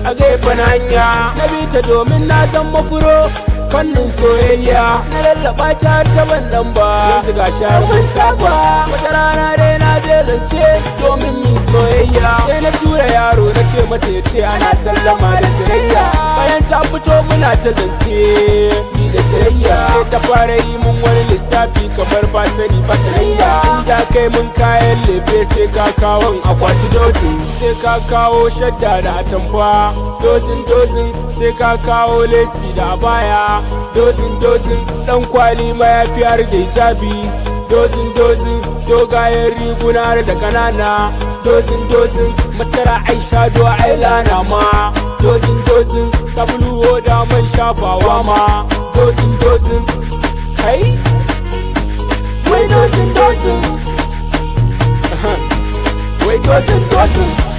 A gefen hanya na bi ta domin na zan mafuro fannin soyayya. Na lallaba ta ta ban lamba, yanzu ga har mun saba. Wata rana dai na je zance domin min soyayya, sai na tura yaro na ce masa ya ce ana sallama da Surayya. Bayan ta fito muna ta zance ni da Surayya, sai ta fara yi mun wani lissafi kamar ba sani ba. Surayya, in za kai mun kayan lefe, sai ka kawon akwati dosin, sai ka kawo shadda da atamfa dozin dozin, sai ka kawo lesi da abaya dozin dozin, dan kwali, mayafiyar da hijabi dozin dozin, dogayen riguna da kanana dozin dozin, mascara, eyeshadow, eyeliner ma dozin dozin, sabulu, da man shafawa ma dozin dozin. Kai, wai dozin dozin, wai dozin dozin.